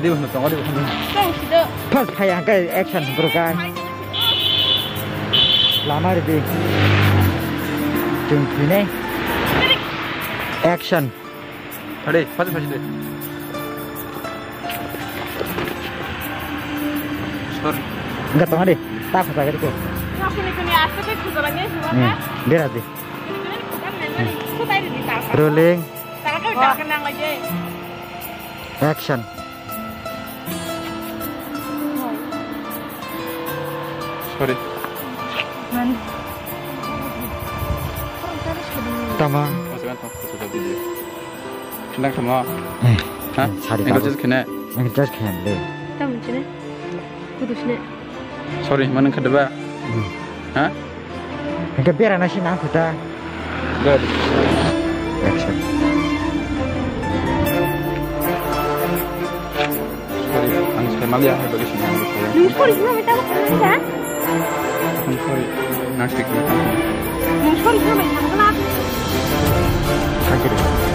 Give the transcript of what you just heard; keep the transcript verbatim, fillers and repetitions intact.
Di bono tongo di bono. Tong sido. First phai ang kai action bro kai. Lama ridi. Chung thwinai. Action. Hadi, first first di. Sorry. Enggak tong di. Tak apa gitu. Aku ni kuni asli tu kuzarannya semua kan. Biar di. Kuni kuni kuzarannya. Aku tadi di tak. Rolling. Tangan kau tak kenang lagi. Action. Sorry. Man. Tama. Nang tamo. Eh, ha? Sari. Engkau just kene. Engkau just kene le. Tamo chine. Kudu sine. Sorry, manang khadaba. Hmm. Ha? Engkau bera nasi nang khuta. Good. Action. Sorry, ang sekali malia hai bagi sini ang sekali. Nung sorry sino minta apa kena ya? Ang sorry, nang sekali. Nung sorry sino minta apa kena? Thank you.